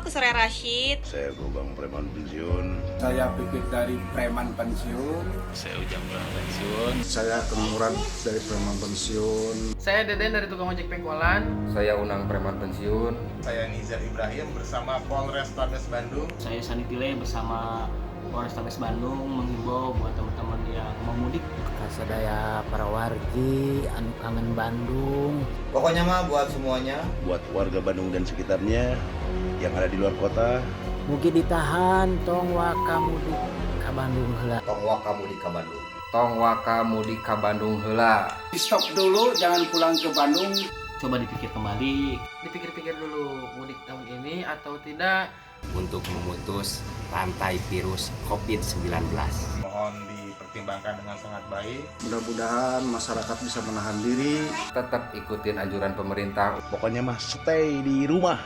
aku Soraya Rashid. Saya Gobang, preman pensiun. Saya Pipit dari preman pensiun. Saya Ujang, preman pensiun. Saya Kang Murad dari preman pensiun. Saya Deden dari tukang ojek pengkolan. Saya Unang, preman pensiun. Saya Nizar Ibrahim bersama Polrestabes Bandung. Saya Sani Tile bersama Polrestabes Bandung menghimbau buat teman-teman yang mau mudik. Kasadaya para wargi anu kangen Bandung. Pokoknya mah buat semuanya. Buat warga Bandung dan sekitarnya yang ada di luar kota. Mugi ditahan, tong waka mudik ka Bandung heula. Tong waka mudik ka Bandung. Tong waka mudik ka Bandung heula. Stop dulu, jangan pulang ke Bandung. Coba dipikir kembali. Dipikir-pikir dulu mudik tahun ini atau tidak. Untuk memutus rantai virus COVID-19. Mohon dipertimbangkan dengan sangat baik. Mudah-mudahan masyarakat bisa menahan diri. Tetap ikutin anjuran pemerintah. Pokoknya mah stay di rumah.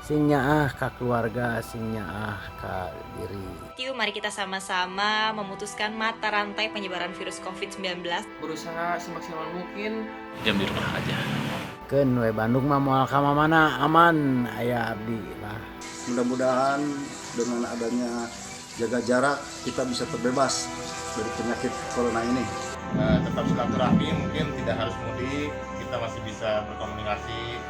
Sing nyaah ka keluarga, sing nyaah ka diri. Yuk, mari kita sama-sama memutuskan mata rantai penyebaran virus COVID-19. Berusaha semaksimal mungkin. Diam di rumah aja. Keun we Bandung mah moal ka mana, aman aya abdi lah. Mudah-mudahan dengan adanya jaga jarak kita bisa terbebas dari penyakit corona ini. Tetap silaturahmi, mungkin tidak harus mudik, kita masih bisa berkomunikasi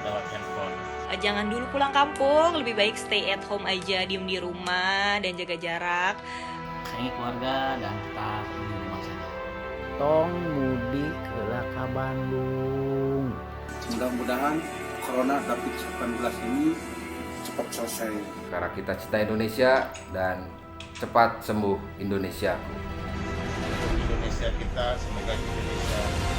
lewat handphone. Jangan dulu pulang kampung, lebih baik stay at home aja, diem di rumah dan jaga jarak. Sayangi keluarga dan tetap di rumah saja. Tong mudik heula ka Bandung. Mudah-mudahan Corona COVID-19 ini cepat selesai. Karena kita cinta Indonesia dan cepat sembuh Indonesia. Indonesia kita, semoga Indonesia